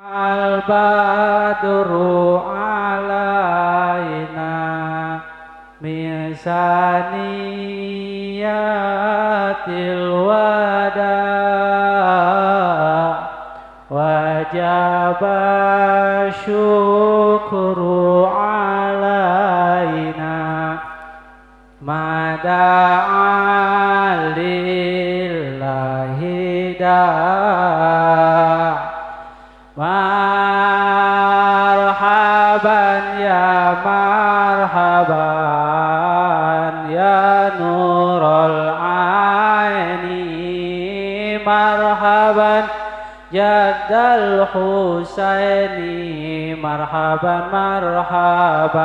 Al-badru alaina min saniyatil wada wajaba syukru alaina mada'a lillahi da. Marhaban ya marhaban ya nurul aini, marhaban jaddal Husaini, marhaban marhaban,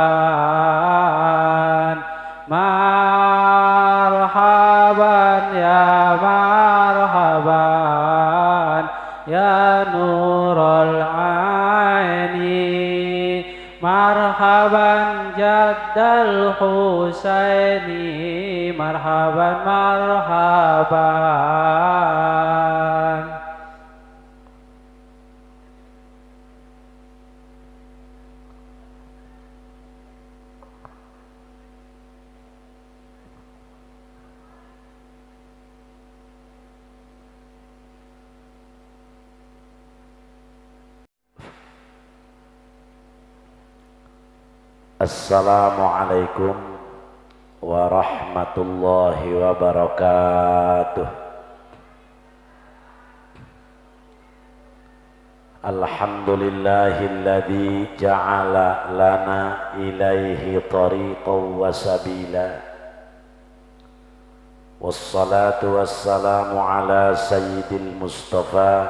marhaban ya marhaban ya nurul aini, marhaban jaddal Husaini, marhaban marhaban. Assalamualaikum warahmatullahi wabarakatuh. Alhamdulillahilladzi ja'ala lana ilaihi tariqan wa sabila. Wassalatu wassalamu ala sayyidil mustafa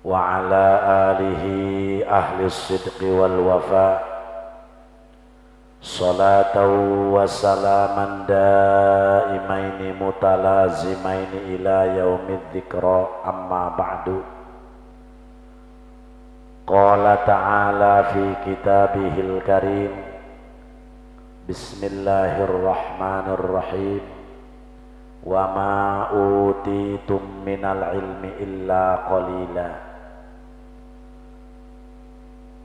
wa ala alihi ahli sidqi wal wafa. Salatan wa salaman daimaini mutalazimaini ila yaumidz dzikra, amma ba'du. Qala ta'ala fi kitabihil karim, bismillahirrahmanirrahim, wa ma utitum minal ilmi illa qalila.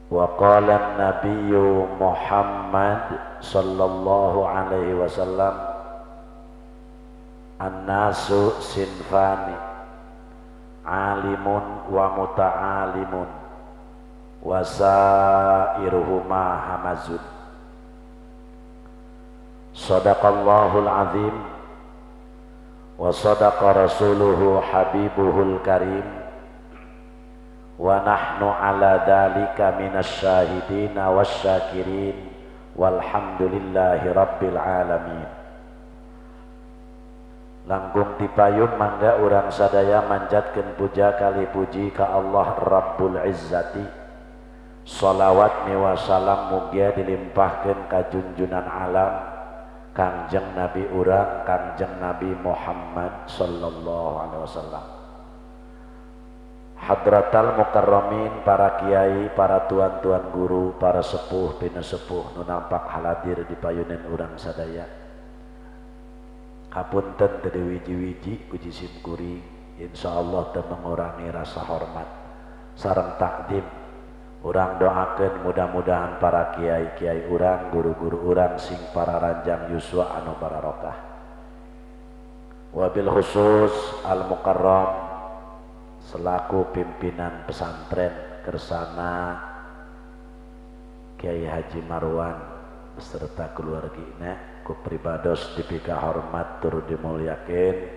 Wa qala an-nabiyyu Muhammad sallallahu alaihi wasallam, an-nasu sinfani, alimun wa muta'alimun, wa sa'iruhuma hamazun. Sadaqallahul azim wa sadaqa rasuluhu habibuhul karim. Wa nahnu ala dhalika minasyahidina wasyakirin walhamdulillahi rabbil alamin. Langkung tipayun mangga urang sadaya manjatkeun puja kali puji ka Allah Rabbul Izzati. Sholawat miwa salam mugia dilimpahkeun ka junjunan alam Kangjeng Nabi urang Kangjeng Nabi Muhammad sallallahu alaihi wasallam. Hadratal mukarramin, para kiai, para tuan-tuan guru, para sepuh, pinasepuh nu nampak haladir di payunan urang sadaya. Hapunten teu wiji-wiji ku jisim kuring, insyaallah teu mengurangi rasa hormat sareng takdim. Urang doakeun mudah-mudahan para kiai-kiai urang, guru-guru urang sing para ranjang yuswa anu bararokah. Wabil khusus al mukarram selaku pimpinan pesantren Kersana Kiai Haji Marwan beserta keluargina ku pribados dipika hormat tur dimuliakeun.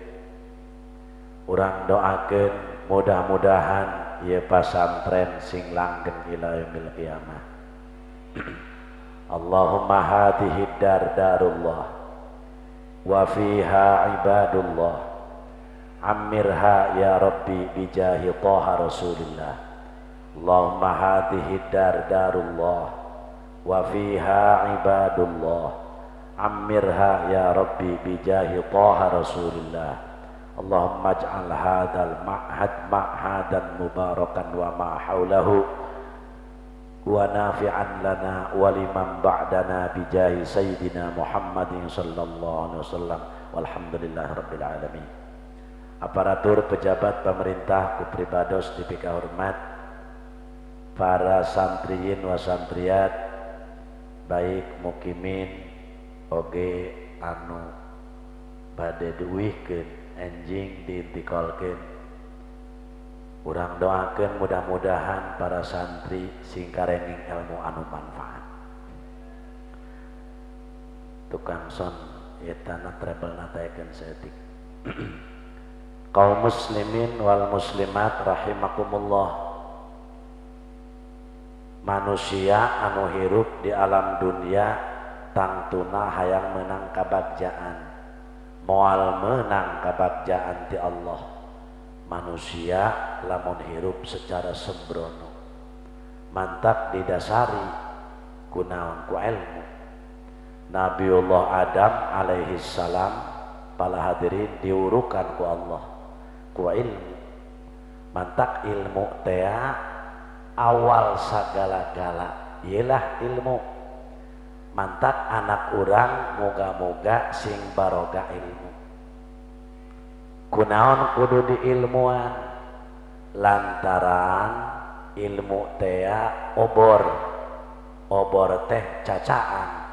Urang doakeun mudah-mudahan ieu pasantren sing langgeng ila yaumil qiyamah. Allahumma hadhihi dar darullah wa fiha ibadullah, ammirha ya Rabbi bijahi Taha Rasulillah. Allahumma hadhihi dar darullah wa fiha ibadullah, ammirha ya Rabbi bijahi Taha Rasulillah. Allahumma ij'al hadzal ma'had ma'hadan mubarakan wa ma haulahu wa nafi'an lana wa liman ba'dana bijahi sayyidina Muhammadin sallallahu alaihi wasallam. Walhamdulillahi rabbil alamin. Aparatur pejabat pemerintah ku pribados dipika hormat, Para santriyin wa santriat, baik mukimin oge anu bade diuihkeun enjing diintikolkeun, urang doakeun mudah-mudahan para santri sing karenging ilmu anu manfaat. Tukang son etana treble nataekeun saeutik. Kaum muslimin wal muslimat rahimakumullah. Manusia anu hirup di alam dunia tangtuna hayang menang kabagjaan, moal menang kabagjaan ti Allah. Manusia lamun hirup secara sembrono, mantak didasari kunaon ku ilmu. Nabiullah Adam alaihi salam para hadirin diurukan ku Allah ku ilmu. Mantak ilmu tea awal sagala-gala ialah ilmu. Mantak anak urang moga-moga sing baroga ilmu. Kunaon kudu diilmuan, lantaran ilmu tea obor, obor teh cacaan.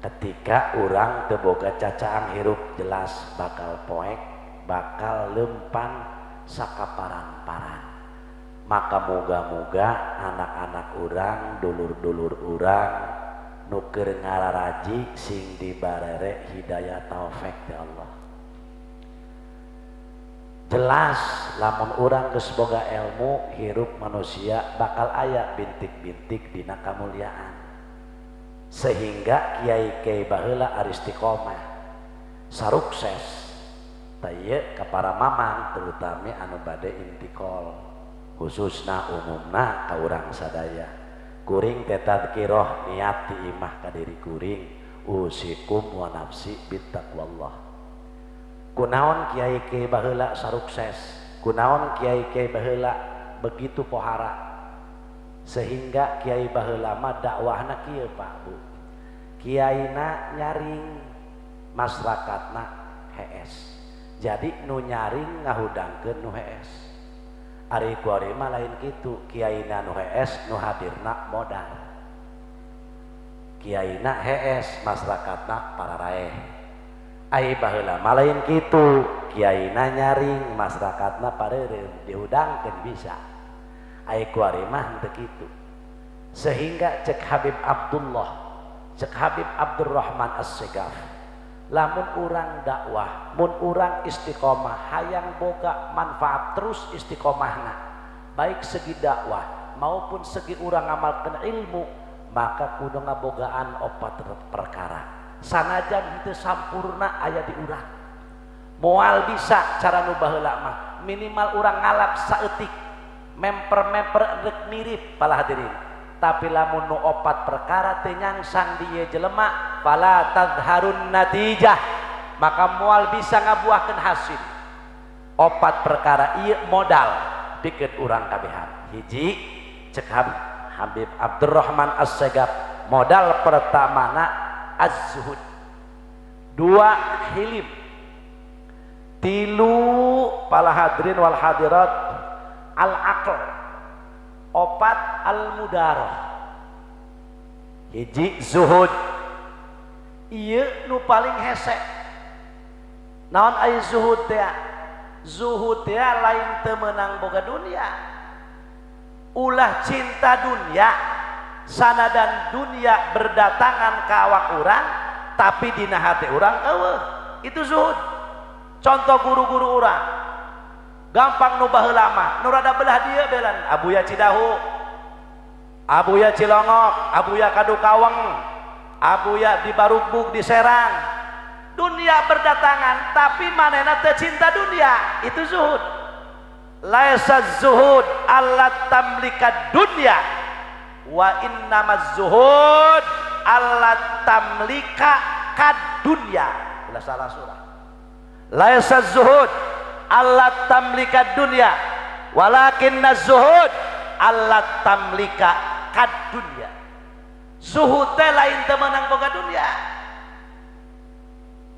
Ketika urang teu boga cacaan hirup jelas bakal poek, bakal lempang sakaparan-paran. Maka moga-moga anak-anak urang, dulur-dulur urang nu keur ngararaji sing dibarere hidayah taufik ti Allah. Jelas lamun urang geus boga ilmu, hirup manusia bakal aya bintik-bintik dina kamuliaan. Sehingga kiai-kiai baheula aristiqomah sarukses tah ieu ka para mamang terutama anu bade intikol, khususna umumna ka urang sadaya. Kuring teh tadkiroh niat ti imah ka diri kuring, usikum wa nafsi bittaqwallah. Kunaon kiai-kiai baheula sarukses, kunaon kiai-kiai baheula begitu pohara, sehingga kiai baheula mah dakwahna kieu Pak Bu. Kiaina nyaring, masyarakatna hees. Jadi nu nyaring ngahudangkeun nu hees. Ari kuari mah lain kitu, kiaina nu hees nu hadirna modal. Kiaina hees masyarakatna pararaeh. Ai baheula mah lain kitu, kiaina nyaring masyarakatna pareureum, dihudangkeun bisa. Ai kuari mah henteu kitu. Sehingga cek Habib Abdullah, cek Habib Abdurrahman As-Segaf, lamun urang dakwah, mun urang istiqomah, hayang boga manfaat terus istiqomahna, baik segi dakwah maupun segi urang ngamalkeun ilmu, maka kudu ngabogaan opat perkara. Sanajan henteu sampurna aya di urang, moal bisa cara nu baheula mah, minimal urang ngalap saeutik, memper-memper rek mirip pala hadirin. Tapi lamun nu opat perkara teu nyangsang di ieu jelema, fala tadharun natijah, maka moal bisa ngabuahkeun hasil. Opat perkara ieu modal pikeun urang kabehan. Hiji, cek Habib Abdurrahman As-Segaf, modal pertamana az-zuhud, dua hilim, tilu pala hadirin wal hadirat al-aql, opat al-mudaroh. Hiji zuhud, ieu nu paling hese. Naon aya zuhud teh? Zuhud teh lain teu meunang boga dunia, ulah cinta dunia. Sanadan dunia berdatangan ka awak urang, tapi dina hati urang eueuh. Itu zuhud. Contoh guru-guru urang gampang nu baheula mah, nu rada belah dieu belan Abuya Cidahu, Abuya Cilongok, Abuya Kadukaweng, Abuya di Barugbug di Serang. Dunia berdatangan tapi manehna teu cinta dunia, itu zuhud. Laisa zuhud alla tamlika dunya wa innamaz zuhud alla tamlika kad dunya. Ulah salah surah. Laisa zuhud alla tamlika dunya walakinna zuhud alla tamlika kad dunya. Zuhud teh lain teu meunang boga dunia.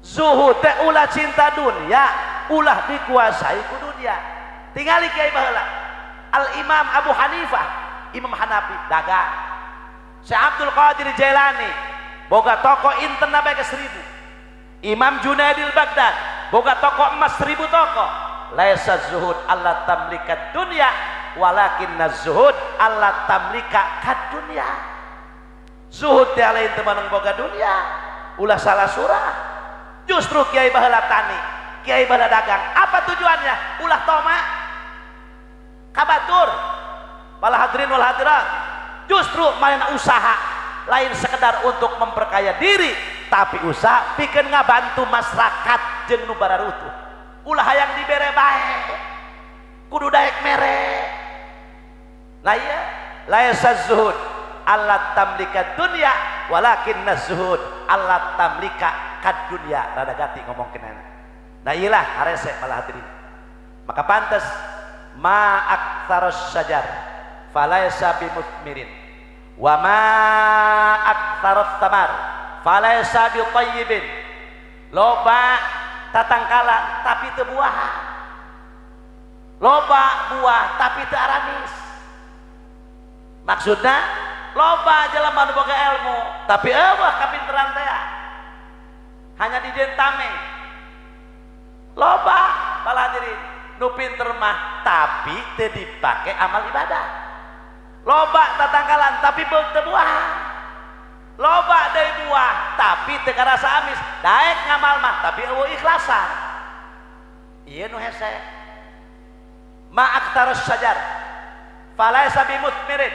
Zuhud teh ulah cinta dunia, ulah dikuasai ku dunia. Tingali kiai baheula Al Imam Abu Hanifah Imam Hanafi dagang. Syekh Abdul Qadir Jailani boga toko inten bae ke 1000. Imam Junaidil Baghdad boga toko emas 1000 toko. Laisa zuhud alla tamlika dunya walakinna zuhud alla tamlika kad dunya. Zuhud teh lain teu menang boga dunya, ulah salah surah. Justru kiai baheula tani, kiai baheula dagang, apa tujuannya? Ulah toma kabatur. Wal hadirin wal hadirat, justru main usaha lain sekedar untuk memperkaya diri, tapi usaha pikeun ngabantu masyarakat jeung nu bararutuh. Ulah hayang dibere bae, kudu daek mere. Lah ieu laisa zuhud alla tamlika dunya walakinna zuhud alla tamlika kad dunya. Rada gati ngomong kenana. Nah iyalah harese malah hadirin. Maka pantes ma aktsaros syajar falaisa bimuthmirin wa ma aktsaros tamar falaisa bitayyibin. Loba tatangkalan tapi teu buahan, loba buah tapi teu aramis. Maksudna loba jelema nu boga ilmu tapi eueuh kapinteran teh hanya di tameng. Loba bala hadirin nu pinter mah tapi teu dipake amal ibadah. Loba tatangkalan tapi teu buah. Loba deui buah tapi teu karasa amis. Daek ngamal mah tapi eueuh ikhlasan. Ieu nu hese. Ma aktarus syajar falaisa bimuthmirin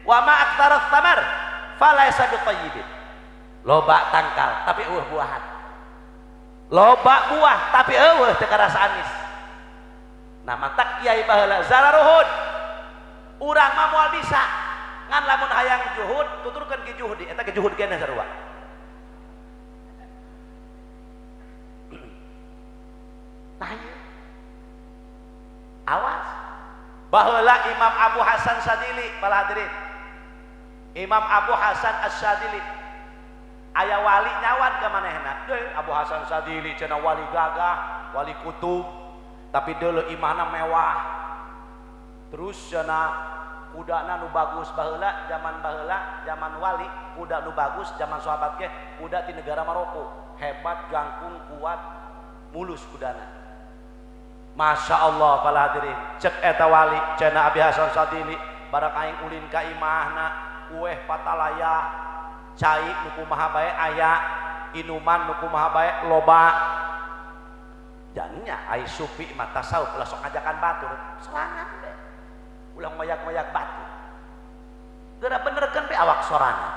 wa ma aktarus thamar falaisa bitayyibin. Loba tangkal tapi eueuh buahan. Loba buah tapi eueuh teu karasa amis. Nah mantak kiai baheula zalaruhud. Urang mah moal bisa. Ngan lamun hayang juhud tuturkeun ki juhudi eta ki juhud keneh sarua. Nah ieu awas. Baheula Imam Abu Hasan Sadili bala hadirin. Imam Abu Hasan Asy-Syadzili aya wali nyawan ka manehna. Deui Abu Hasan Sadili cenah wali gagah, wali kutub, tapi deuleu imahna mewah. Terus cenah kudana nu bagus baheula zaman wali, kuda nu bagus zaman sahabat ge kuda di negara Maroko, hebat, jangkung, kuat, mulus kudana. Masya Allah para hadirin, cek eta wali cenah Abi Hasan Sadili barak aing ulin ka imahna kueh patalaya, cai nu kumaha bae aya, inuman nu kumaha bae loba. Jadinya ai supi mah tasawuf ulah sok ngajakan batur, serangan be. Ulah ngoyak-ngoyak batu. Geura benerkeun be awak sorangan.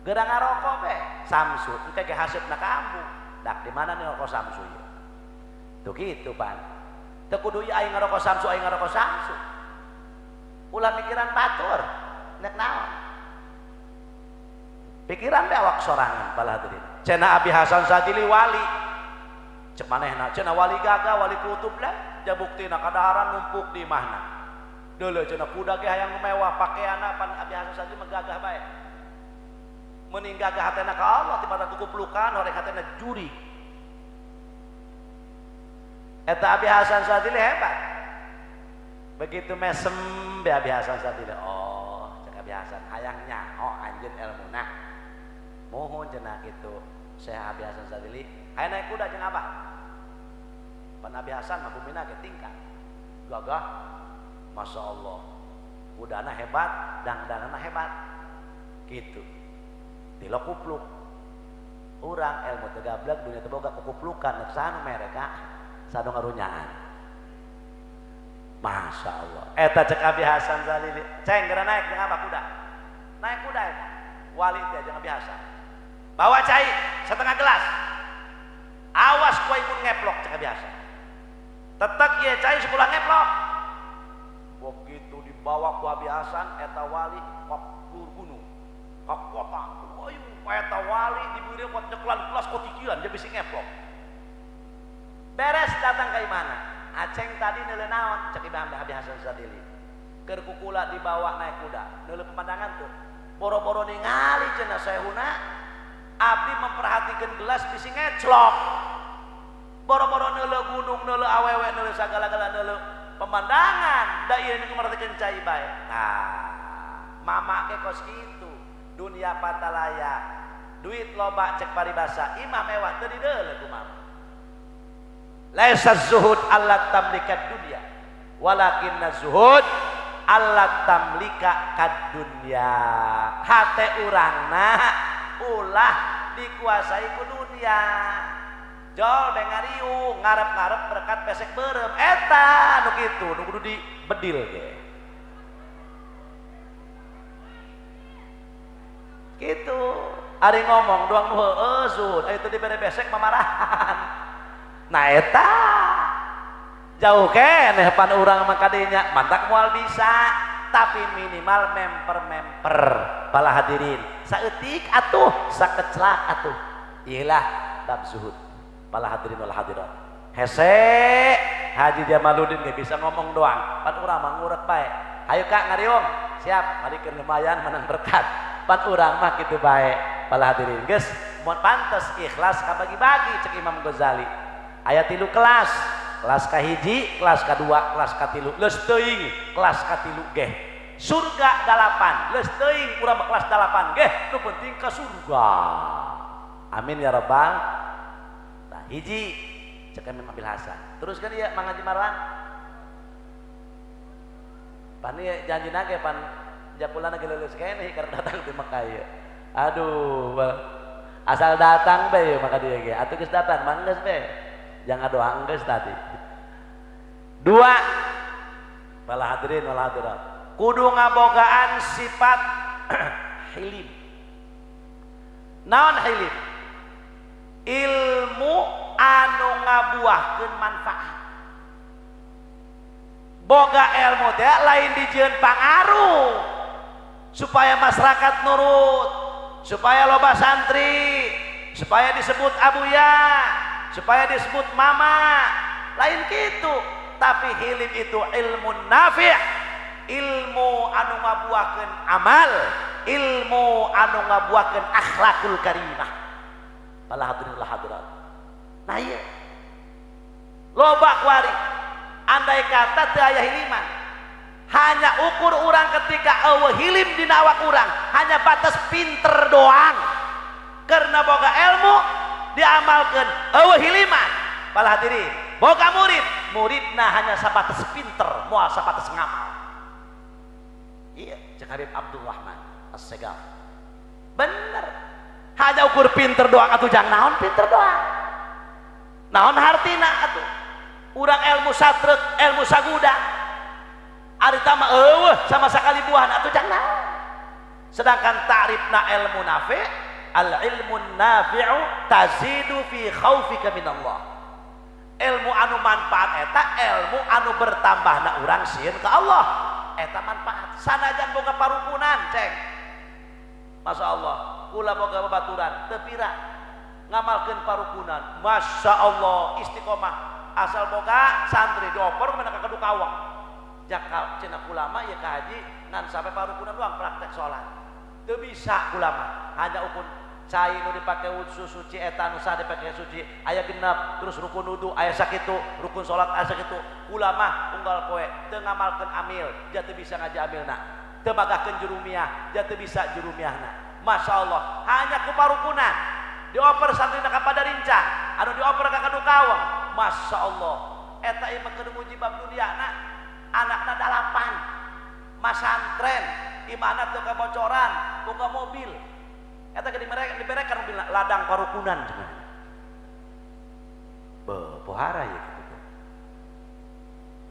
Geura ngarokok be samsu, engke ge haseupna ka ambu. Dak di mana nih rokok samsu ieu? Tuh gitu pan. Teu kudu ieu aing ngarokok samsu, aing ngarokok samsu. Ulah mikiran batur, nek naon. Pikiran be awak sorangan bala hadirin. Cenah Abi Hasan Sadili wali. Cek manehna cenah wali gagah, wali kutub lah, ja buktina kadaharan numpuk di imahna. Deuleu cenah kuda ge hayang mewah, pakaianna pan Abi Hasan Sadili mah gagah bae. Mending gagah hatena ka Allah tibatan kukuplukan horeng hatena juri. Eta Abi Hasan Sadili hebat. Begitu mesem be Abi Hasan Sadili, oh cek Abi Hasan hayang nyaho anjeun elmuna. Mohon cenah kitu Syekh Abi Hasan Sadili hayang naik kuda jeung abah. Pan Abi Hasan mah bumina ge tingkat. Gagah. Masya Allah, kudana hebat, dangdanana hebat, gitu. Tilo kupluk, urang ilmu teu gablek, dunia teu boga kukuplukan, nek saha nu mereka, saha nu ngarunyaan. Masya Allah. Eta cek Abi Hasan Sadili, ceng geura naik jeung abah kuda, naik kuda eta, wali teh jeung Abi Hasan. Bawa cai setengah gelas, awas kowe mun ngeplok cek Abi Hasan. Tetek ieu cai sekolah ngeplok. Begitu dibawa ku Abi Hasan eta wali ka gunung, ka kota. Ayo eta wali diberi kuat nyekelan gelas kotikian dia bisi ngeplok. Beres datang ka imana. Aceng tadi neuleuh naon cek Imam Abi Hasan Sadili. Keur kukula dibawa naik kuda, neuleuh pemandangan tuh. Boro-boro ningali cenah sehuna abdi memperhatikan gelas bisi ngeclok. Boro-boro neuleuh gunung, neuleuh awewe, neuleuh sagala-gala, neuleuh Pemandangan da ieu nu mertikeun cai bae. Nah, mama ge kos kitu. Dunia patalaya. Duit loba cek paribasa, imah mewah teu dideuleu ku mama. Laisa zuhud alla tamlika dunya, walakinna zuhud alla tamlika kad dunya. Hate urangna ulah dikuasai ku dunia. Jol bengariung ngarep-ngarep berkat pesek beureum eta nu kitu nu kudu dibedil ge. Kitu ari ngomong doang nu heueuh zuhud, ari teu dibere besek mamarahan. Nah eta jauh keneh pan urang mah kadinya mantak moal bisa, tapi minimal memper-memper bala hadirin saeutik atuh sakeclak atuh iyalah bab zuhud bala hadirin wal hadirat. Hese Haji Jamaluddin ge bisa ngomong doang pan urang mah ngurek bae. Hayu Kak ngariung siap malikeun lumayan menang berkat pan urang mah kitu bae bala hadirin. Geus mun pantes ikhlas kabagi-bagi cek Imam Ghazali. Aya 3 kelas, kelas kahiji, kelas kadua, kelas katilu. Leus teuing kelas katilu geh. Surga 8, leus teuing urang mah kelas 8 geh, nu penting ka surga. Amin ya rabbal. Nah, hiji cek Imam Abil Hasan. Terus kan ieu Mang Haji Marwan. Pan ieu janjina ge pan japulana ge leuleus keneh karena datang ti Mekah ieu. Aduh, asal datang bae maka dia ge. Atuh geus datang mah geus bae. Jangan doang geus tadi. Dua, bala hadirin wal hadirat. Kudu ngabogaan sifat hilim. Naon hilim? Ilmu anu ngabuahkeun manfaat. Boga ilmu teh lain dijieun pangaruh supaya masyarakat nurut, supaya loba santri, supaya disebut abuya, supaya disebut mama, lain gitu. Tapi hilim itu ilmu nafi', ilmu anu ngabuahkeun amal, ilmu anu ngabuahkeun akhlakul karimah. Bala hadirin wal hadirat. Nah ieu loba kuari andai kata teu aya hiliman, hanya ukur urang ketika eueuh hilim dina awak urang, hanya batas pinter doang. Karena boga ilmu diamalkan eueuh hiliman. Bala hadirin, boga murid, muridna hanya sabatas pinter, moal sabatas ngamal. Iya, cek Habib Abdurrahman As-Segaf. Bener. Hanya ukur pinter doang atuh jang naon pinter doang. Naon hartina atuh? Urang ilmu satrek, ilmu saguda. Ari tama eueuh sama sakali buahna atuh jang naon. Sedangkan ta'rifna ilmu nafi', al ilmu nafi'u tazidu fi khaufika minallah. Ilmu anu manfaat eta ilmu anu bertambahna urang sieun ka Allah. Eta manfaat. Sanajan boga parukunan, ceng. Masya Allah, kula boga babaturan teu pira ngamalkeun parukunan. Masya Allah, istiqomah. Asal boga santri dioper mana ka Kadukawang. Jaka cenah kula mah ieu ka haji ngan sampai parukunan doang praktek salat. Teu bisa kula mah, hanya ukur cai nu dipake wudhu suci eta nu sah dipake suci aya genep terus rukun wudu aya sakitu rukun salat aya sakitu. Kula mah unggal poe teu ngamalkeun amil ja teu bisa ngaji amilna, teu magahkeun jurumiah ja teu bisa jurumiahna. Masya Allah, hanya ku parukunan dioper santrina ka Padarincang anu dioper ka Kadukawang. Masya Allah, eta ieu mah keur muji bab duniana, anakna 8 masantren, imahna teu kabocoran, boga mobil. Eta ge diberekan mobil ladang parukunan cenah. Beuh, pohara ieu kitu.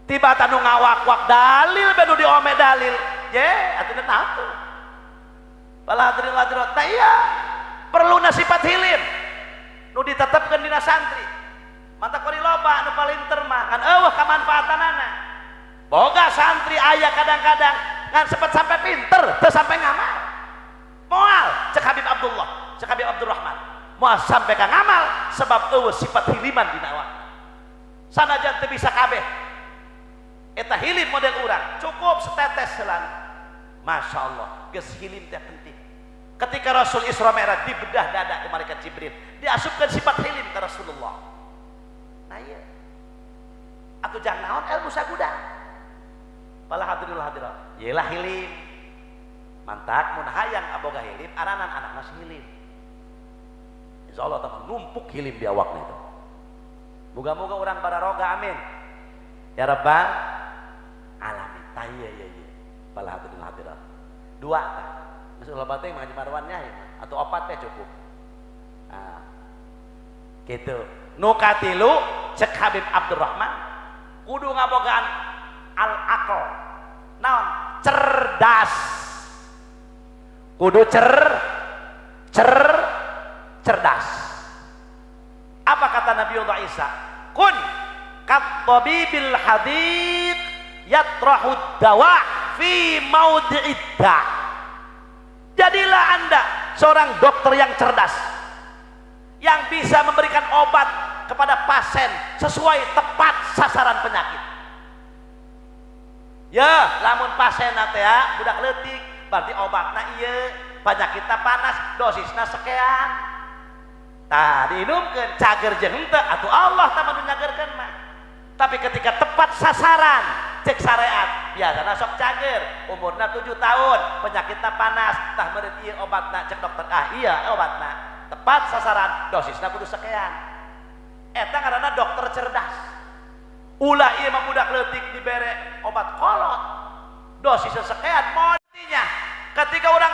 Tiba tanu ngawak-wak dalil be nu diome dalil. Ye, atuh naon tuh? Bala hadirin wal hadirat. Tah iya, perlu sifat hilim nu ditetepkeun dina santri. Mantap kori loba nu palinter mah kan eueuh kamanfaatanana. Boga santri aya kadang-kadang ngan sepet sampai pinter teu sampai ngamal. Moal cek Habib Abdullah, cek Habib Abdurrahman. Moal sampai ka ngamal sebab eueuh sifat hiliman dina awak. Sanajan teu bisa kabeh. Eta hilim model urang, cukup setetes selan. Masya Allah, geus hilim teh penting. Ketika Rasul Isra Mi'raj dibedah dada ke malaikat Jibril, diasupkan sifat hilim ke Rasulullah. Nah iya, atuh jangan naon ilmu sagudang. Pala hadirul hadirat. Yelah hilim. Mantak mun hayang aboga hilim, aranan anak masih hilim. Insyaallah teman numpuk hilim di awakna itu. Moga-moga orang bararoga amin. Ya rabbal alamin. Tah ieu ieu ieu. Pala hadirul hadirat. Dua tah. Geus ulah bating mah Haji Marwan nya atau opat teh cukup. Nah, gitu. Nu katilu cek Habib Abdurrahman kudu ngabogaan al-aql. Naon? Cerdas. Kudu cerdas. Apa kata Nabiullah Isa? Kun kat-tabibil hadiq yatrahu dawa fi maudhi'id da. Jadilah Anda seorang dokter yang cerdas yang bisa memberikan obat kepada pasien sesuai tepat sasaran penyakit. Ya, lamun pasien teh budak leutik, berarti obatna ieu, penyakitna panas, dosisna sekian. Tah diinumkeun cager jeung henteu atuh Allah tah mah nu nyagerkeun mah. Tapi ketika tepat sasaran, cek syariat, biasana sok cager, umurna 7 tahun, penyakitna panas, tah meureun ieu obatna cek dokter, ah iya obatna. Tepat sasaran, dosisna kudu sekian. Eta ngaranna dokter cerdas. Ulah ieu mah budak leutik dibere obat kolot, dosisnya sekian, modinya. Ketika orang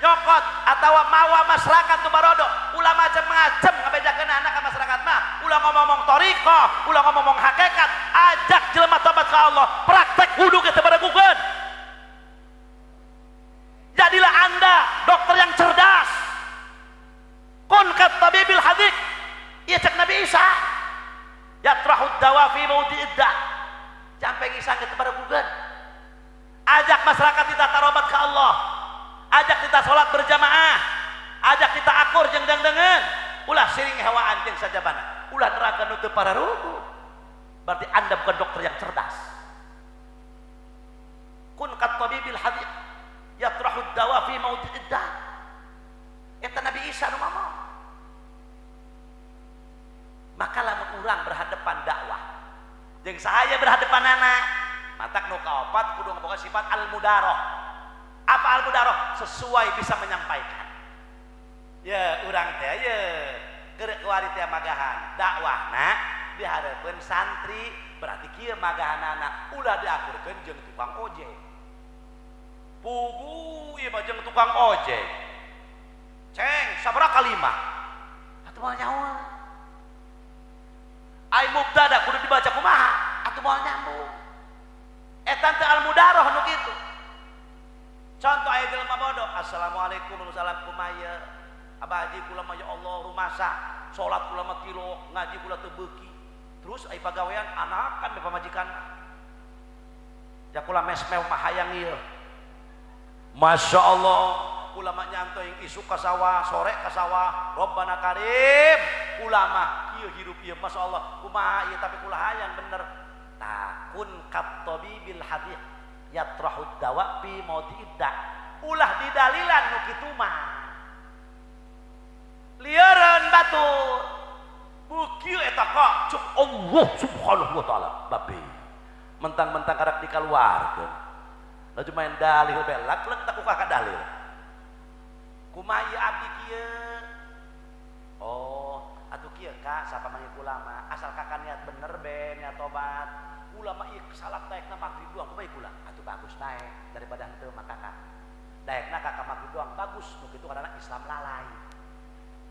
nyokot atau mawa masyarakat nu barodo, ulah macem-macem ngabejakeun anak ka masyarakat mah, ulah ngomong-ngomong thoriqoh, ulah ngomong-ngomong hakikat, ajak jelema tobat ka Allah, praktek wudu ge teu baragugeun. Jadilah Anda dokter yang cerdas. Kun kat tabibil hadiq. Ieu cek Nabi Isa. Yatrahu dawa fi maudhi'id da. Sampai ngisang ge teu baragugeun. Ajak masyarakat kita tarobat ke Allah. Ajak kita sholat berjamaah. Ajak kita akur jeung dengdengeun. Ulah siring hewaan jeung sajabana. Ulah neraka nu teu pararugu. Berarti Anda bukan dokter yang cerdas. Kun kat tabibil hadiq yatrahu dawa fi maudhi'id da. Eta Nabi Isa nu ngomong. Maka lamun urang berhadapan dakwah jeung sahaya berhadapan anak, matak nu kaopat kudu ngaboga sifat al-mudaroh. Apa al-mudaroh? Sesuai bisa menyampaikan. Ya urang teh ye keur kuari teh magahan dakwahna dihareupeun santri, berarti kieu magahanana ulah diakurkeun jeung tukang ojek. Pugu ieu mah jeung tukang ojek. Ceng sabaraha kalimah? Atuh moal nyawa. Ai mubtada kudu dibaca kumaha? Atuh moal nyambung. Eta teh al-mudaroh nu kitu. Contoh aya jelema bodoh, assalamualaikum warahmatullahi wabarakatuh. Abah haji kula mah ya Allah rumasa, salat kula mah kilo, ngaji kula teu beuki. Terus ai pagawean anakan be pamajikan. Ja kula mes-mew mah hayang ieu. Masya Allah, kula mah nyantoing isuk ka sawah, sore ka sawah, Rabbana karim. Kula mah kieu hirup ieu Masya Allah, kumaha ieu tapi kula hayang bener. Tah kun kat tabibil hadiq yatrahu dawa fi maudhi'id da. Ulah didalilan nu kitu mah. Lieureun batur. Beuki eta ka cuk Allah subhanahu wa taala babe. Mentang-mentang karak dikaluarkeun. Laju main dalil bae lak-lek tak kukah ka dalil. Kumaha ieu abdi kieu? Oh, atuh kieu ka sapa manggih kula mah asal kakak niat bener be niat tobat. Kula mah ieu salat daekna maghrib doang kumaha kula? Atuh bagus bae daripada henteu mah kakak. Daekna kakak maghrib doang bagus nu kitu karena Islam lalai.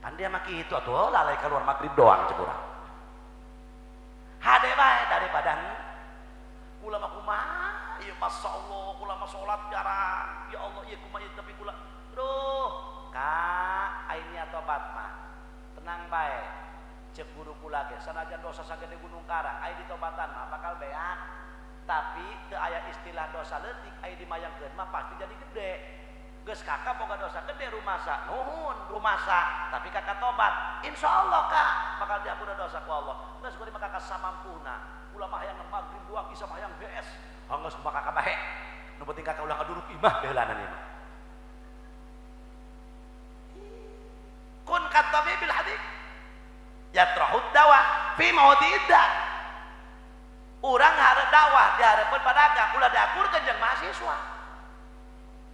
Pan dia mah kitu atuh lalai keluar maghrib doang cek urang. Hade bae daripada kula mah kumaha? Ieu masyaallah kula mah salat jarang. Ya Allah ieu kumaha ieu tapi kula aduh ka ai niat tobat mah tenang bae. Cek guru kula ge sanajan dosa sagede gunung karang ai ditobatan mah bakal beak. Tapi teu aya istilah dosa leutik ai dimayangkeun mah pasti jadi gede. Geus kakak boga dosa gede rumasa, nuhun rumasa, tapi kakak tobat, insyaallah kak bakal diampuna dosa ku Allah. Geus kuring mah kakak samampuna. Kula mah hayang maghrib doang isa mah hayang BS. Geus mah kakak bae. Nu penting kakak ulah kaduruk imah beulanan ieu mah. Kun katabibil hadith yatrahud dawa fi maudhi'id da. Urang hareup dakwah dihareupeun diakurkeun padagang, ulah diakurkeun jeung mahasiswa.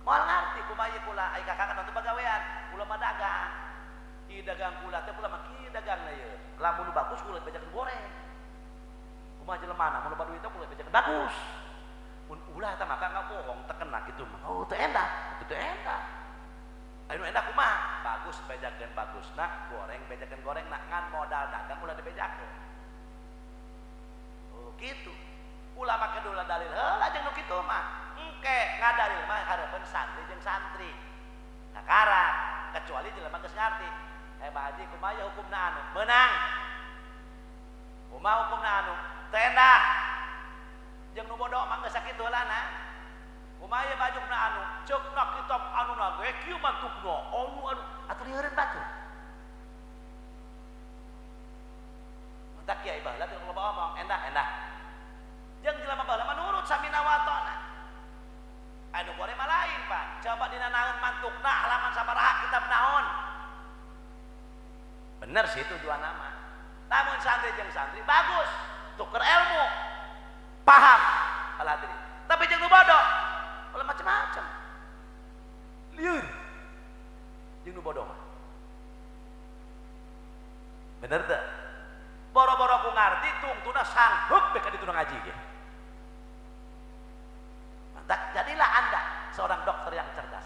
Moal ngarti kumaha ieu kula, ai kakak kan pagawean, kula mah dagang. Ieu dagang kula teh kula mah kieu dagangna ieu. Lamun bagus kula bejakeun goreng. Kumaha jelemana mun loba duit teh kula bejakeun bagus. Mun ulah teh maka ngabohong teu kena kitu mah. Oh teu endah, teu endah. Anu endah kumaha? Bagus bejakeun bagusna, goreng bejakeun gorengna, ngan modal dagang ulah dibejakeun. Oh kitu. Ulah make dulu dalil heula jeung nu kitu mah. Engke ngadalil mah hareupeun santri jeung santri. Kakara kecuali jelema geus ngarti. Eh Pak Haji kumaha ya hukumna anu? Meunang. Kumaha hukumna anu? Teu endah. Jeung nu bodoh mah geus sakitu heulana. Kumaha ye bajukna anu? Ceukna kitab anuna ge kieu mantukna. Anu anu atuh lieureun batur. Matak kiai baheula teh loba omong, endah-endah. Jeung jelema baheula mah nurut samina watona. Anu gore mah lain pan. Coba dina naon mantukna halaman sabaraha kitab naon. Bener sih tujuan nama. Namun santri jeung santri bagus, tuker ilmu. Paham kalau hadirin. Tapi jeung nu bodoh ulah macam-macam. Lieur. Jeung nu bodoh mah. Bener teu? Boro-boro ku ngarti tungtuna sanghup beka ditu ngaji ge. Mantak jadilah Anda seorang dokter yang cerdas.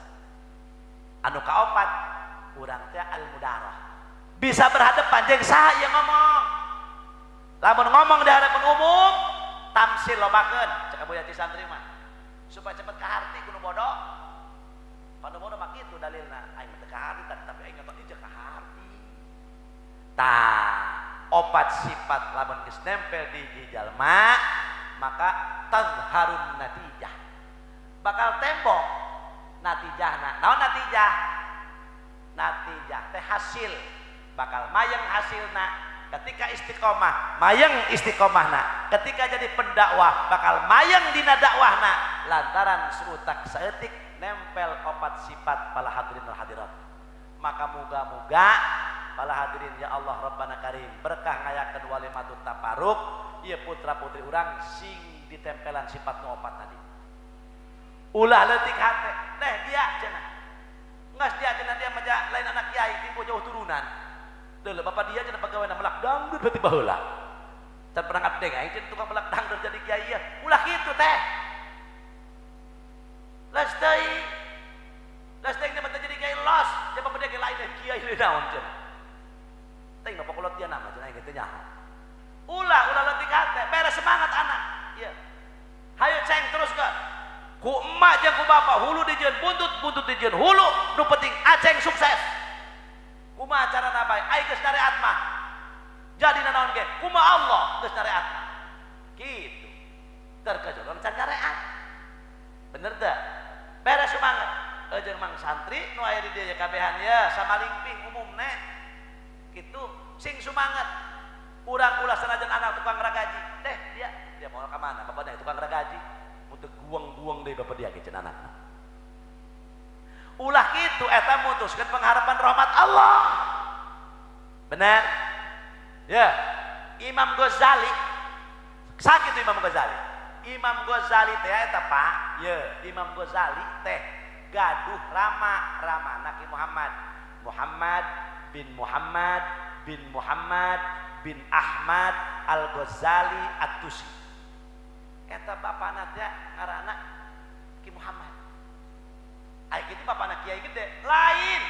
Anu kaopat urang teh al-mudarah. Bisa berhadapan jeung saha ieu ngomong. Lamun ngomong di hadapan umum, tamsil lobakeun cek Abu Yati santri mah. Supaya cepet kaharti ku nu bodoh. Panu bodoh mah kitu dalilna, aing teu kaharti tapi aing nonton ieu kaharti. Tah, opat sifat lamun geus nempel di jalma, maka tazharun natijah. Bakal tembok natijahna. Naon natijah? Natijah teh hasil. Bakal mayeng hasilna ketika istiqomah, mayeng istiqomahna. Ketika jadi pendakwah, bakal mayeng dina dakwahna. Lantaran seutak saeutik nempel opat sifat para hadirin wal hadirat. Maka muga-muga para hadirin ya Allah Rabbana Karim berkah ngayakeun walimatut tabaruk ieu putra putri urang sing ditempelan sifat nu opat tadi. Ulah leutik hate, teh dia cenah. Ngas dia cenah dia mah lain anak kiai timpo jauh turunan. Deuleu bapak dia cenah pegawai melak dangdut berarti baheula. Can pernah ngabdeng aing cenah tukang melak dangdut jadi kiai ya. Ulah kitu teh. Las deui. Las deui mah jadi kiai los, dia bapak dia lain kiai lain naon cenah. Teh bapak kolot dia nama cenah aing teh nyaho. Ulah ulah leutik hate, beres semangat anak. Ieu. Hayu ceng terus ke. Ku emak jeung ku bapak hulu dijieun buntut, buntut dijieun hulu, nu penting aceng sukses. Kumaha carana bae? Ai geus nyareat mah. Jadi nanaon ge? Kumaha Allah geus nyareat mah. Kitu. Terkejodoh can nyareat. Bener teu? Beres semangat. Jeung mang santri nu aya di dieu kabehan ya samalingping umumna. Kitu sing sumangat. Urang ulah sanajan anak tukang ragaji. Deh dia dia mau ka mana? Bapakna tukang ragaji. Mun teu guang-guang deui bapak dia ge cenah anakna. Ulah kitu eta mutuskeun pengharapan rahmat Allah. Benar? Ya. Imam Ghazali sakit Imam Ghazali. Imam Ghazali teh eta Pak, ya, Imam Ghazali teh gaduh rama, ramana Ki Muhammad. Muhammad bin Muhammad bin Muhammad bin Ahmad Al-Ghazali At-Tusi. Eta bapana teh ngaranna Ki Muhammad. Ai kitu bapana kiai gede, lain.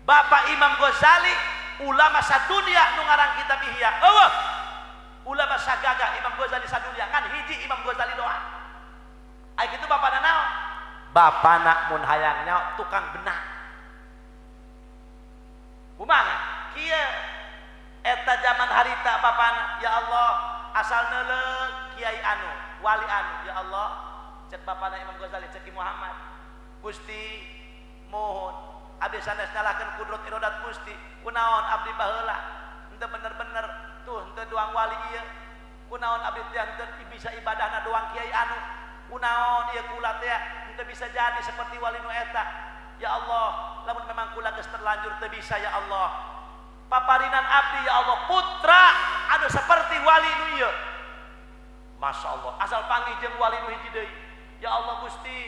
Bapak Imam Ghazali ulama sadunia nu ngarang kitab Ihya. Eueuh. Ulama sagagah Imam Ghazali sadunia kan hiji Imam Ghazali doang. Ai kitu bapana naon? Bapana mun hayang nyaho tukang benah. Kumaha? Kieu eta zaman harita bapana, ya Allah, asal neuleuh kiai anu, wali anu, ya Allah, cek bapana Imam Ghazali cek Ki Muhammad. Gusti mohon abdi sanes nyalahkeun kudrat irodat Gusti, kunaon abdi baheula henteu bener-bener tuh henteu doang wali ieu, kunaon abdi teh henteu bisa ibadahna doang kiai anu, kunaon ieu kula teh henteu bisa jadi seperti wali nu eta. Ya Allah, lamun memang kula geus terlanjur teu bisa ya Allah, paparinan abdi ya Allah putra anu seperti wali nu ieu. Masya Allah, asal panggih jeung wali nu hiji deui. Ya Allah Gusti,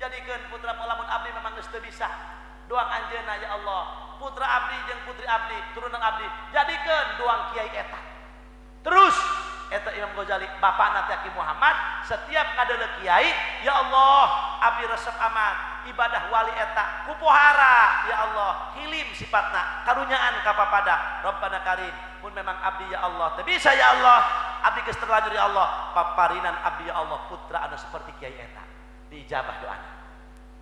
jadikeun putra lamun abdi memang geus teu bisa. Doang anjeunna ya Allah, putra abdi jeung putri abdi, turunan abdi, jadikeun doang kiai eta. Terus eta Imam Ghazali, bapakna teh Ki Muhammad, setiap ngadeuleu kiai, ya Allah, abdi resep amat ibadah wali eta, kupohara ya Allah, hilim sifatna, karunyaan ka papada, Rabbana karim, mun memang abdi ya Allah teu bisa ya Allah, abdi geus terlanjur ya Allah, paparinan abdi ya Allah putra anu seperti kiai eta. Diijabah doana.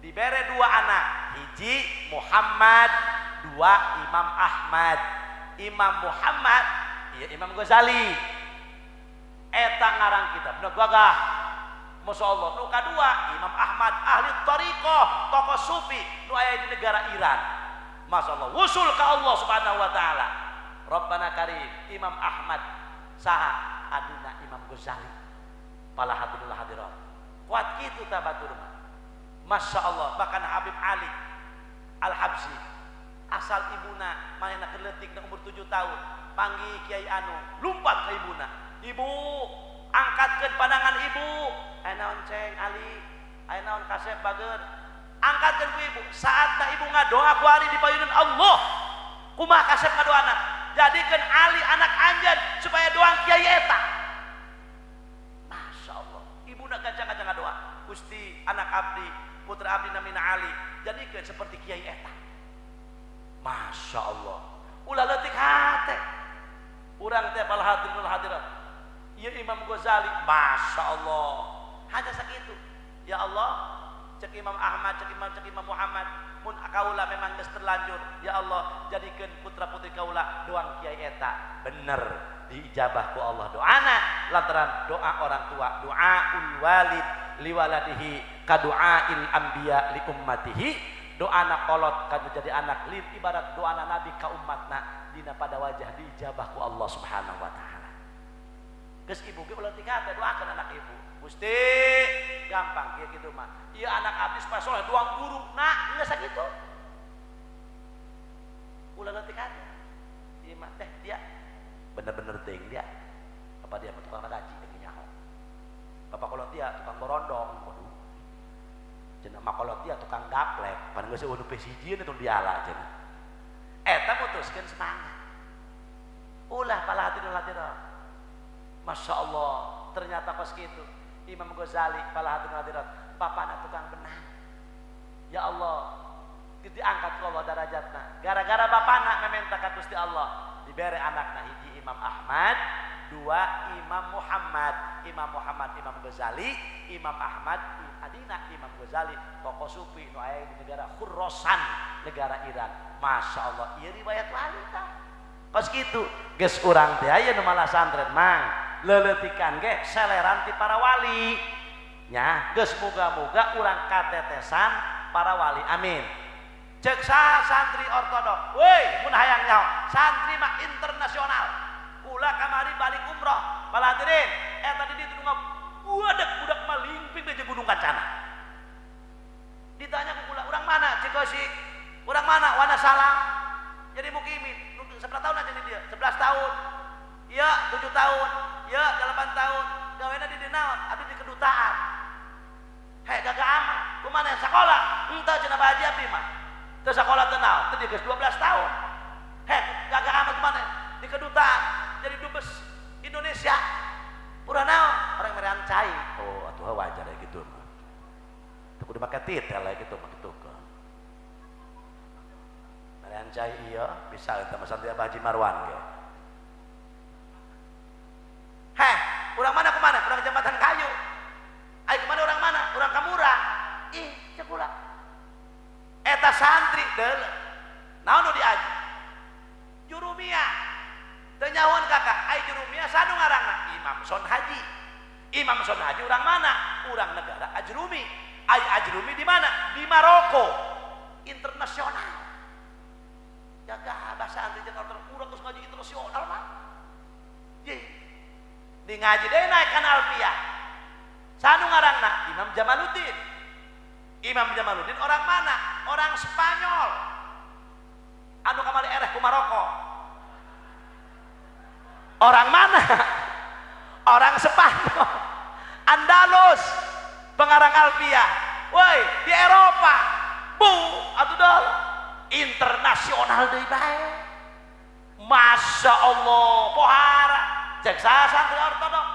Dibere dua anak, hiji Muhammad, dua Imam Ahmad. Imam Muhammad, iya Imam Ghazali. Eta ngarang kitab, nu gagah. Masya Allah. Nu kadua Imam Ahmad ahli thariqah, tokoh sufi nu aya di negara Iran. Masya Allah, wusul ka Allah Subhanahu wa taala. Rabbana karim, Imam Ahmad saha adina Imam Ghazali. Pala hadirul hadirat. Kuat kitu ta batur mah. Masya Allah, bahkan Habib Ali Al-Habsyi asal ibuna manehna keur leutik na umur 7 tahun, panggih kiai anu lumpat ka ibuna. Ibu, angkatkeun pandangan ibu. Aya naon ceng Ali, aya naon kasep bager. Angkatkeun ku ibu. Saatna ibu ngadoa ku Ali di payunan Allah. Kumaha kasep ngadoana? Jadikeun Ali anak anjeun supaya doang kiai eta. Masya Allah, ibuna gancang-gancang ngadoa. Gusti, anak abdi, putra abdi namina Ali, jadikeun seperti kiai eta. Masya Allah, ulah leutik hate. Urang teh pal hadirul hadirat. Ieu Imam Ghazali, Masya Allah, hanya sakitu. Ya Allah, cek Imam Ahmad, cek Imam Muhammad, mun kaula memang geus terlanjur, ya Allah, jadikeun putra putri kaula doang kiai eta. Bener diijabah ku Allah doana lantaran doa orang tua, doaul walid liwaladihi kadu'ail anbiya li ummatihi. Doana kolot kanu jadi anak lin ibarat doana nabi ka umatna dina pada wajah diijabah ku Allah Subhanahu wa taala. Geus ibu ge ulah tingkat doakeun anak ibu. Gusti, gampang kieu kitu mah. Ieu anak abdi supaya soleh doang guru. Nah, geus sakitu. Ulah leutik hate. Ieu mah teh dia bener-bener teuing dia. Apa dia mah tukang gaji teh nyaho. Bapak kolot dia tukang borondong. Waduh. Cenah makolot dia tukang gaplek, pan geus eueuh nu P1 itu diala cenah. Eta mutuskeun semangat. Ulah pala hati hadirat. Masya Allah, ternyata kos kitu. Imam Ghazali pala hati hadirat, bapana tukang benang. Ya Allah, diangkat ku Allah darajatna. Gara-gara bapana meminta ka Gusti Allah, dibere anakna hiji Imam Ahmad, dua Imam Muhammad. Imam Muhammad Imam Ghazali, Imam Ahmad adina Imam Ghazali, tokoh sufi nu aya di negara Khurasan, negara Iran. Masya Allah, ieu riwayat wali tah. Kos kitu, geus urang teh aya nu malah santren mang, leuleutikan ge seleran ti para wali. Nya, geus muga-muga urang katetesan para wali. Amin. Cek saha santri ortodok, woi mun hayang nyaho, santri mah internasional. Kula kamari balik umroh, bala hadirin, eta di ditu budak budak malingping teh Gunung Kancana. Ditanya ku kula, urang mana? Cikosik. Urang mana? Wanasalam. Jadi mukimin, 11 tahun aja di dia, 11 tahun. Iya, 7 tahun. Iya, 8 tahun. Gawena di naon? Abdi di kedutaan. Hei, gagah amat. Kumaha sekolah? Henteu cenah Pak Haji abdi mah. Teu sekolah teu naon? Teu geus 12 tahun. Hei, gagah amat kumaha? Di kedutaan jadi dubes Indonesia. Pura naon? Orang merean cai. Oh, atuh wajar ya gitu mah. Teu kudu make titel ya gitu mah kitu. Merean cai iya bisa eta mah santri Abah Haji Marwan ge. Heh, urang mana kemana? Urang jembatan kayu. Ai kemana urang mana? Urang Kamura. Ih, cek kula. Eta santri deuleu. Naon nu diaji? Jurumiyah. Teu nyahoan kakak, ai Jurumiyah sanu ngarangna? Imam Sonhaji. Imam Sonhaji urang mana? Urang negara Ajrumi. Ai Ajrumi di mana? Di Maroko. Internasional. Jaga bahasa santri jeung urang geus ngaji internasional mah. Ye. Di ngaji deui naik kana Alfiah. Sanu ngarangna? Imam Jamaluddin. Imam Jamaluddin orang mana? Orang Spanyol. Anu kamari ereh ku Maroko. Orang mana? Orang Spanyol. Andalus pengarang Alfiah. Woi, di Eropa. Bu, atuh dol internasional deui bae. Masya Allah, pohara. Cek saha santri ortodok.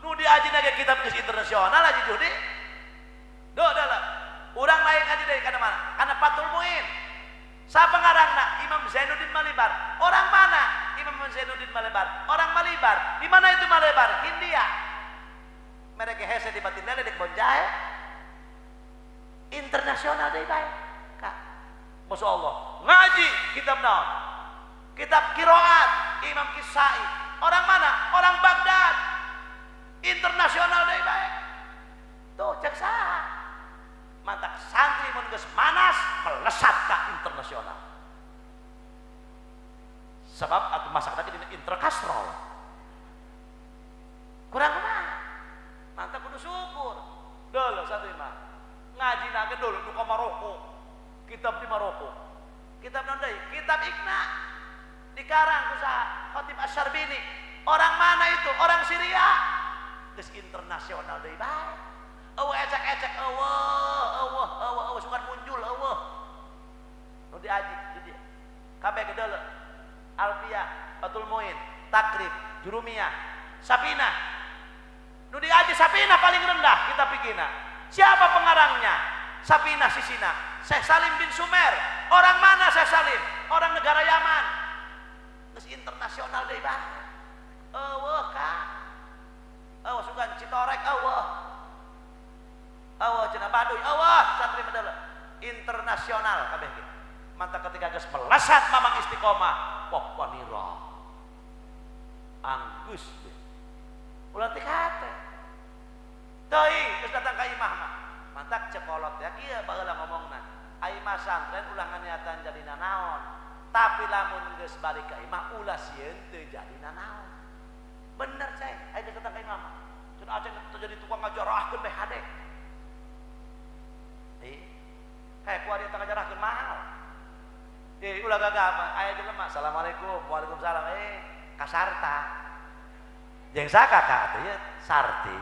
Nu diaji ge kitab geus internasional aji judi. Duh, dah. Urang naik ngaji deui kana mana? Kana Fathul Muin. Sa pengarangna Imam Zainuddin Malibar. Orang mana? Imam Zainuddin Malibar. Orang Malibar. Di mana itu Malibar? Hindia. Mereka hese di batin lele dek bonjahe. Internasional deui bae. Kak. Masya Allah. Ngaji kitab naon? Kitab Qiraat Imam Kisai. Orang mana? Orang Baghdad. Internasional deui bae. Tuh cek saha. Mantak santri mun geus manas melesat ka internasional. Sebab atuh masak tadi dina interkastrol. Kurang kumaha? Mantak kudu syukur. Deuleu santri mah. Ngajina ge deuleu nu ka Maroko. Kitab di Maroko. Kitab naon deui? Kitab Iqna. Dikarang ku saha? Khatib Asy-Syarbini. Orang mana itu? Orang Syria. Geus internasional deui bae. Eueuh ecek-ecek eueuh eueuh eueuh eueuh sukan muncul eueuh. Nu diaji di dieu. Kabeh ge deuleu. Alfiah, Fathul Muin, Takrib, Jurumiyah, Safinah. Nu diaji Safinah paling rendah kita pikirna. Siapa pengarangnya? Safinah sisina. Syekh Salim bin Sumer. Orang mana Syekh Salim? Orang negara Yaman. Geus internasional deui bae. Eueuh ka. Eueuh sugan Citorek eueuh. Eueuh cenah Baduy eueuh santri mah internasional kabeh ge. Mantap ketika geus melesat mamang istiqomah, poponira. Anggus deh. Ulah teh kate. Teuing geus datang ka imah mah. Mantak cekolot ya kieu baheula ngomongna. Ai mah santren ulah nganiatan jadi nanaon. Tapi lamun geus balik ka imah ulah sieun teu jadi nanaon. Bener ceng, ai geus datang ka imah mah. Cenah aceng teu jadi tukang ngajarahkeun bae hade. Kayak kuari tengah jarahkeun mahal. Ulah gagah aya jelema, assalamualaikum, waalaikumsalam. Kasarta. Jeung saka ka atuh ieu Sarti.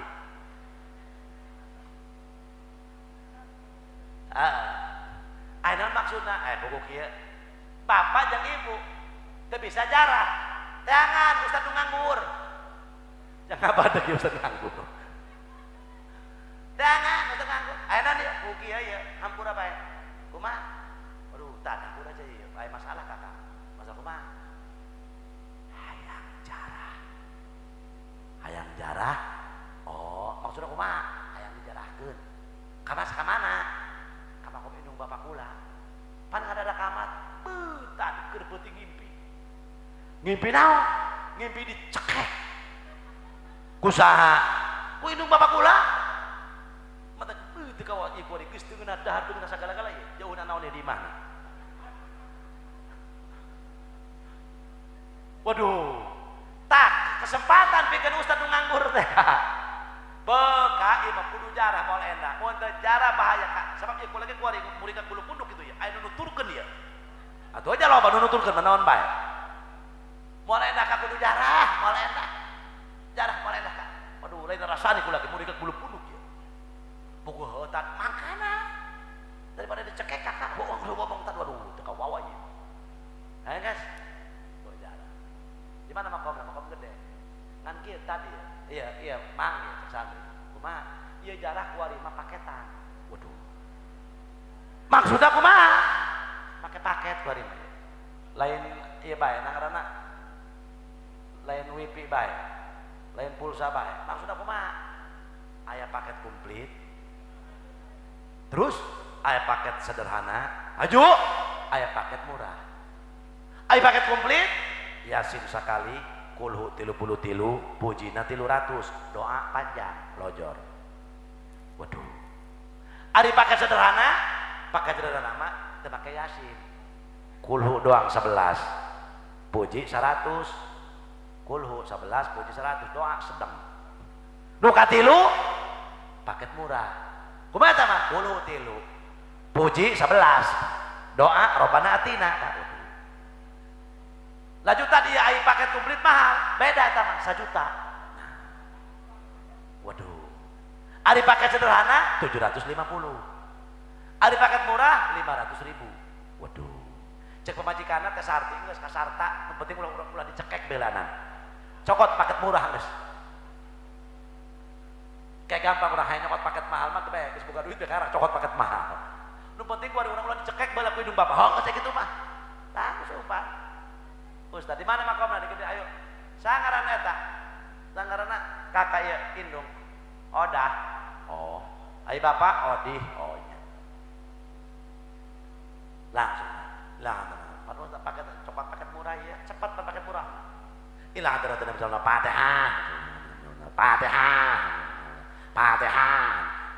Heeh. Aya naon maksudna? Buku kieu. Bapak jeung ibu teu bisa jarah. Teangan ustad nu nganggur. Jangan apa deui ustad nganggur. Teangan ustad nganggur. Aya naon ieu? Buku kieu ieu, hampura bae. Kumaha? Aduh, tah hampura aja ieu. Aya masalah kakak. Masalah kumaha? Hayang jarah. Hayang jarah? Oh, maksudna kumaha? Hayang dijarahkeun. Kamas ka mana? Ka makom indung bapak kula. Pan ngadada kamat. Beuh, tah keur peuting ngimpi. Ngimpi naon? Ngimpi dicekek. Ku saha? Ku indung bapak kula. Mata beuh teu kawa ieu kuari geus teu ngeunah dahar teu ngeunah sagala-gala ieu. Jauhna naon di imahna. Waduh, tak kesempatan pikeun ustad nu nganggur teh. Beka ieu mah kudu jarah moal endah. Mun teu jarah bahaya ka. Sabab ieu kula ge kuari murid ka bulu punduk kitu ya. Aya nu nuturkeun ieu. Atuh aja loba nu nuturkeun mah naon bae. Moal endah ka kudu jarah, moal endah. Jarah moal endah ka. Waduh, lain rasane kula ge murid ka bulu punduk ieu. Buku heutan mangkana. Daripada dicekek kakak, bohong ngomong tan waduh teu kawawa ieu. Hayo guys. Di mana makomna? Makom gede. Ngan kieu tadi ya. Iya, iya, mang ya cek santri. Kumaha? Ieu jarah kuari mah paketan. Waduh. Maksudna kumaha? Make paket kuari mah. Lain ieu bae ngaranna lain wifi bae. Lain pulsa bae. Maksudna kumaha? Aya paket komplit. Terus aya paket sederhana, aju, aya paket murah. Aya paket komplit Yasin sekali, kulhu 33, pujina 300, doa panjang, lojor. Waduh. Ari paket sederhana mah teu make Yasin. Kulhu doang 11, puji 100, kulhu 11, puji 100, doa sedang. Nu katilu paket murah. Kumaha eta mah? Kulhu 3, puji 11, doa robana atina. Laju tadi ai paket komplit mahal, beda eta mah 1 juta. Nah. Waduh. Ari paket sederhana 750. Ari paket murah 500.000. Waduh. Cek pamajikanna teh sarti geus kasarta, nu penting ulah dicekek belanan. Cokot paket murah geus. Kayak gampang urang hayang nyokot paket mahal mah teh geus boga duit bekarang cokot paket mahal. Nu penting ku ari urang ulah dicekek bae ku hidung bapak. Hong cek kitu mah. Langsung Pak. Ustaz di mana makomna di gede ayo. Sangaranna eta. Sangaranna kakak ieu indung. Odah. Oh. Ai bapak Odih. Oh iya. Langsung. Lah, padahal paket cokot paket murah ya, cepat paket murah. Ila hadratin Nabi sallallahu Fatihah. Fatihah. Fatihah.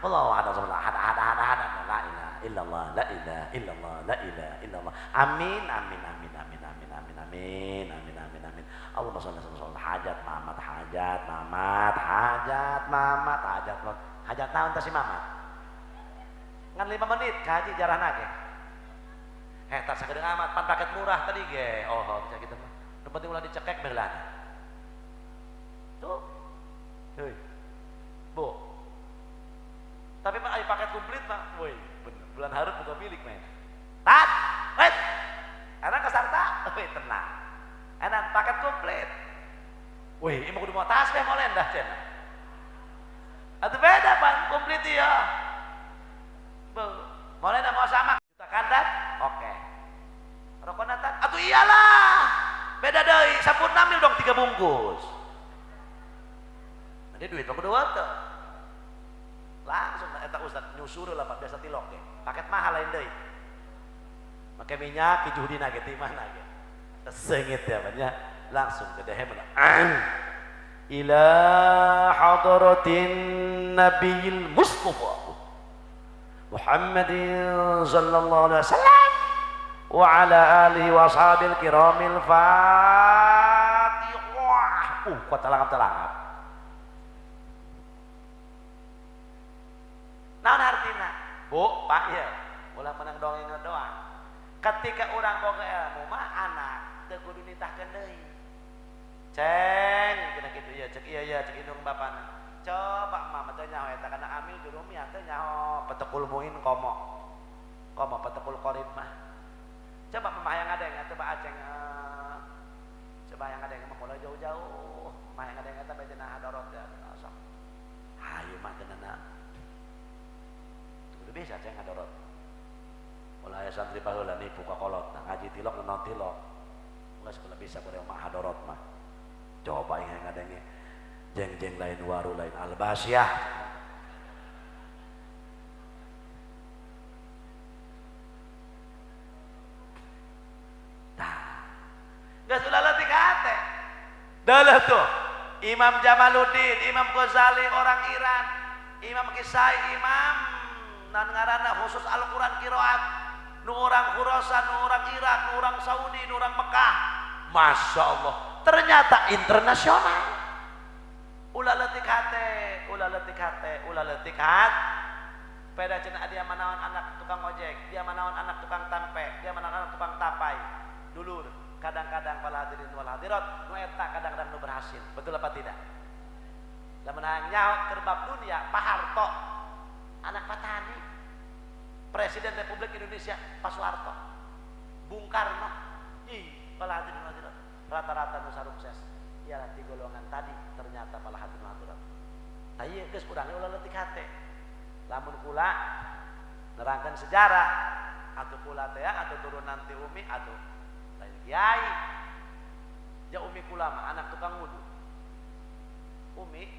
Allahu ahad ahad ahad ahad ahad la ilaha illallah la ilaha illallah la ilaha illallah. Amin amin amin amin amin amin amin amin amin amin. Allahumma shalli ala hajat mamat hajat mamat hajat mamat hajat hajat naon teh si mamat. Ngan 5 menit kaji jarahna ge. Heh, tak sakedeung amat pan paket murah tadi ge. Oh, bisa gitu mah. Nu penting ulah dicekek beulana. Tuh. Heuy. Bu. Tapi mah aya paket komplit mah, woi, bener. Bulan hareup buka milik main. Tat, wait. Enak kasarta, woi tenang. Enak paket komplit. Woi, ieu mah kudu moal tasbih moal endah cenah. Atuh beda pan komplit ieu. Bu, moal endah moal sama. Juta kandat. Oke. Rokona tat? Atuh iyalah. Beda deui, sampurna mil dong 3 bungkus. Nanti duit mah kudu teu. Langsung eta ustaz nyusur lah biasa tilok ge. Paket mahal lain deui. Make minyak kijuhdina ge ti mana ge. Sengit ya banyak langsung gedehe mana. Ila hadratin nabiyil mustafa Muhammadin sallallahu alaihi wasallam wa ala alihi wa ashabil kiramil fatihah. Kuat talangap-talangap. Naon hartina? Bu, Pak ya, ulah menang dongeng doang. Ketika orang boga ilmu mah anak teu kudu nitahkeun deui. Ceng, kena kitu ya, cek iya ya, cek indung bapana. Coba mama teh nyaho eta kana amil jurumiyah teh nyaho petekul muin komo. Komo petekul qorib mah. Coba mama hayang ngadeng atuh Pak Aceng. Coba hayang ngadeng mah mulai jauh-jauh. Mama hayang ngadeng eta bejana hadorot ya sok. Hayu mah teunana. Kudu bisa ceng hadorot. Ulah aya santri baheula nipu ka kolot, nah, ngaji tilok nonton tilok. Geus kula bisa kudu mah hadorot mah. Coba hayang ngadenge. Jeng-jeng lain waru lain albasyah. Tah. Geus ulah leutik hate. Dalah tuh. Imam Jamaluddin, Imam Ghazali orang Iran, Imam Kisai, Imam nan ngaranna khusus Al-Qur'an qiraat, nu orang Khurasan, nu orang Irak, nu orang Saudi, nu orang Mekah. Masya Allah, ternyata internasional. Ulah leutik hate, ulah leutik hate, ulah leutik hate. Peda cenah dia manaon anak tukang ojek, dia manaon anak tukang tampe, dia manaon anak tukang tapai. Dulur, kadang-kadang wal hadirin wal hadirat, nu eta kadang-kadang nu berhasil. Betul apa tidak? Lamun hayang nyaho keur bab dunia, Pak Harto, anak petani, Presiden Republik Indonesia Pak Soeharto, Bung Karno, ih, wal hadirin wal hadirat, rata-rata nu sukses. Ialah di golongan tadi ternyata malah hati hadirat. Tah ieu geus urang ulah leutik hate. Lamun kula nerangkeun sejarah atuh kula teh atuh turunan ti umi atuh lain kiai. Ja umi kula mah anak tukang wudu. Umi,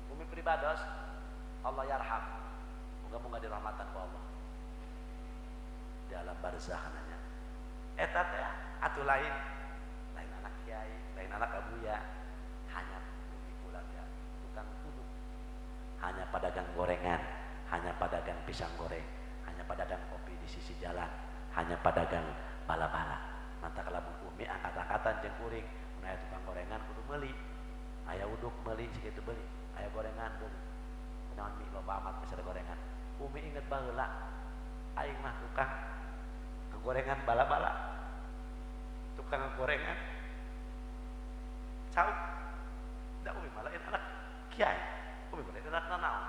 umi pribados Allah yarham. Moga-moga dirahmatan ku Allah. Di alam barzakh nanya. Eta teh atuh lain lain anak kiai, lain anak abuya, hanya umi kula teh tukang uduk, hanya pedagang gorengan, hanya pedagang pisang goreng, hanya pedagang kopi di sisi jalan, hanya pedagang bala-bala. Mata kalamun umi angkat-angkatan jeung kuring, mun aya tukang gorengan kudu meuli, aya uduk meuli sakitu beuli, aya gorengan beuli. Kunaon mi loba amat meser gorengan. Umi inget baheula aing mah tukang gorengan bala-bala, tukang gorengan cau. Da umi mah lain anak kiai, umi mah lain anak nanaon.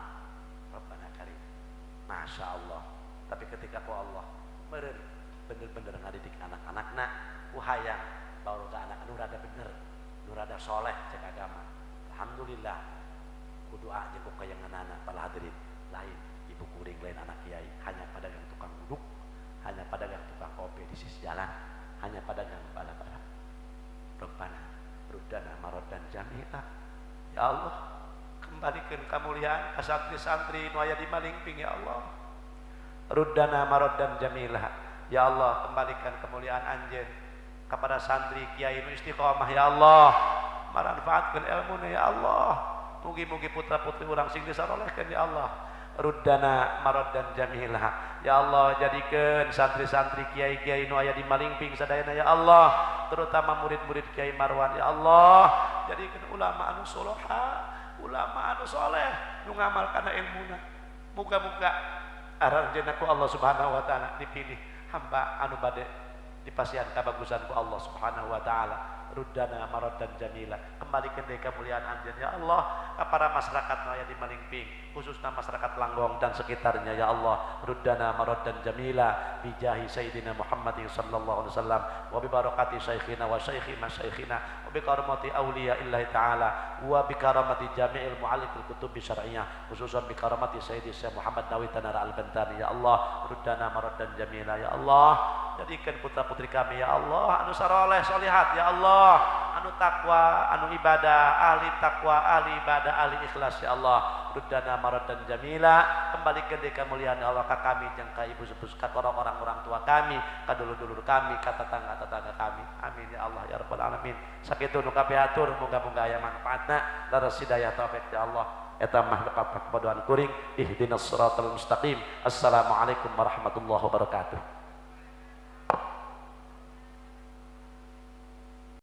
bener-bener ngadidik anak-anakna ku hayang baroga anak anu rada bener nu rada soleh cek agama. Alhamdulillah ku doa jeung ku kayanganana para hadirin lain ibu kuring lain anak kiai hanya pedagang tukang duduk, hanya pedagang tukang kopi di sisi jalan, hanya pedagang bala-bala. Rabbana ruddana maraddan jamila. Ya Allah, kembalikan kemuliaan ka santri-santri nu aya di Malingping ya Allah. Ruddana maraddan jamila. Ya Allah, kembalikan kemuliaan anjeun kepada santri kiai nu istiqomah ya Allah. Manfaatkeun ilmuna ya Allah. Mugi-mugi putra-putri urang sing disarolehkeun ya Allah. Ruddana maraddan jamila. Ya Allah, jadikeun santri-santri kiai-kiai nu aya di Malingping sadayana ya Allah, terutama murid-murid Kiai Marwan ya Allah, jadikeun ulama anu soloha, ulama anu soleh nu ngamal kana ilmuna. Muga-muga aranjeunna ku Allah Subhanahu wa taala dipilih hamba anu bade dipasihan kabagusan ku Allah Subhanahu wa taala. Ruddana maraddan jamila, kembalikan deui kemuliaan anjeun ya Allah kepada masyarakat nu aya di Malingping, khususnya masyarakat Langgong dan sekitarnya ya Allah. Ruddana maraddan jamila bijahi sayyidina Muhammadin sallallahu alaihi wasallam wa bi barakati syaikhina wa syaikhi masyaikhina wa bi karamati auliya illahi taala wa bi karamati jami'il mu'alliqil kutubi syar'iyyah, khususan bi karamati sayyidi Syekh Muhammad Nawawi Tanara Al-Bantani ya Allah. Ruddana maraddan jamila ya Allah, jadikan putra-putri kami ya Allah anu saroleh solihat ya Allah, anu takwa, anu ibadah, ahli takwa, ahli ibadah, ahli ikhlas ya Allah. Ruddana maraddan jamila, kembalikan deui kemuliaan ya Allah ka kami jeung ka ibu sepuh, ka orang-orang tua kami, ka dulur-dulur kami, ka tetangga-tetangga kami. Amin ya Allah ya rabbal alamin. Sakitu nu kapihatur, muga-muga aya manfaatna, leres hidayah taufik ya Allah. Eta mah lepat kabodohan kuring, ihdinas siratal mustaqim. Assalamualaikum warahmatullahi wabarakatuh.